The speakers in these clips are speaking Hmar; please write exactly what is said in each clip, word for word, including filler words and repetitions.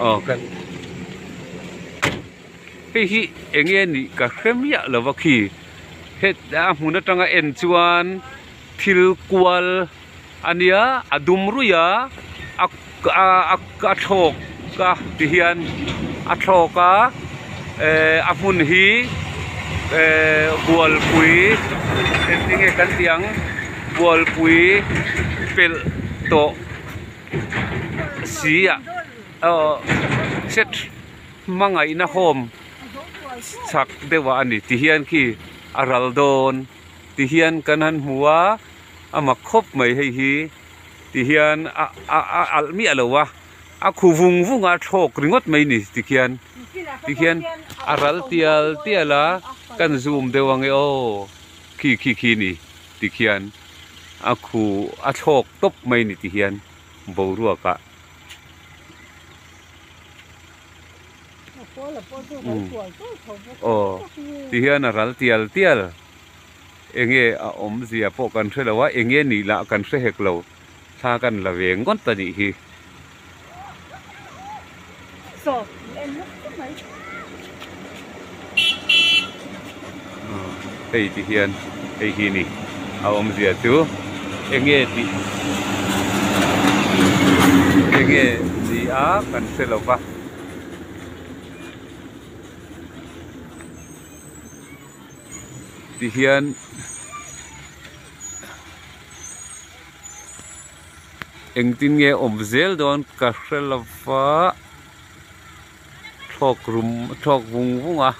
Aw, kan. Hei hi eng nge ni ka hre miah lo a khi. He a hmun atanga en chuan thil kual a nia, a dum ruih a, a, a, a, a thlawk a ti hian a thlawk a, eh, a hmun hi, eh, Bualpui, engtin nge kan tih ang, Bualpui pelh tawh si a, aw, set hmangaihna khawm chak deuh a ni ti hian khi a ral dawn ti hian kan han hmu a, a mak khawp mai hei hi ti hian a, a, a alh miah lo a, a khu vung vung a, thlawk ringawt mai ni ti khian, ti khian a ral tial tial a, kan zoom deuh ang e aw, khi khi khi ni ti khian a khu a thlawk tawp mai ni ti hian boruak a. Mm. Aw, ti hian a ral tial tial. Eng nge a awmzia pawh kan hre lo a, eng nge ni lah kan hre hek lo. Thla kan la ve ngawt a nih hi. Hei ti hian, hei hi ni a awmzia chu, eng nge ti, eng nge ni a kan hre lo va. Ti hian, engtin nge awm zel dawn ka hre lo va, thlawk rum, thlawk vung vung a,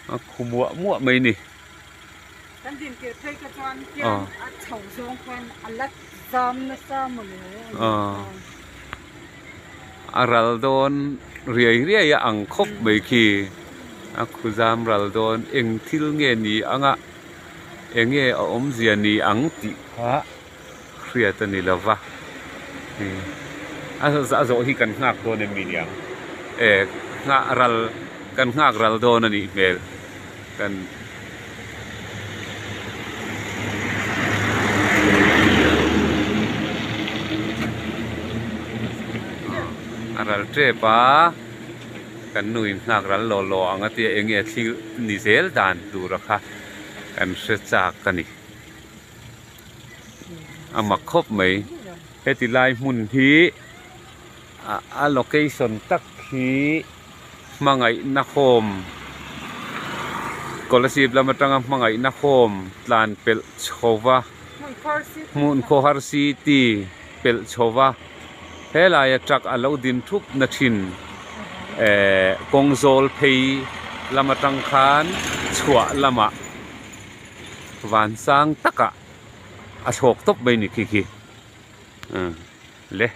a khu muah muah mai ni. Kan din tir phei ka chuan tiang a chho zawng khan a lat zam nasa mawle. A ral dawn riai riai a ang khawp mai khi. A khu zam ral dawn, eng thil nge ni anga, eng nge a awmzia ni ang tih kha hriat a ni lo va. A, a zawh hi kan nghak dawn em mi niang? E, nghak ral, kan nghak ral dawn a nih hmel. Kan, a ral tep a, kan nu in nghak ral law law ang a tia, eng nge thil ni zel dan tura kha kan hre chak a ni. A mak khawp mai. Heti lai hmun hi a, a location tak hi hmangaihna khawm, Kolasib lam atanga hmangaihna khawm tlan pelh chho va, hmun khawhar city pelh chho va, he laia truck a lo din thupna ṭhin, eh, kawng zawl phei lam atang khan chhuah lamah vansang taka a thlawk tawp mai ni khi khi. A, le.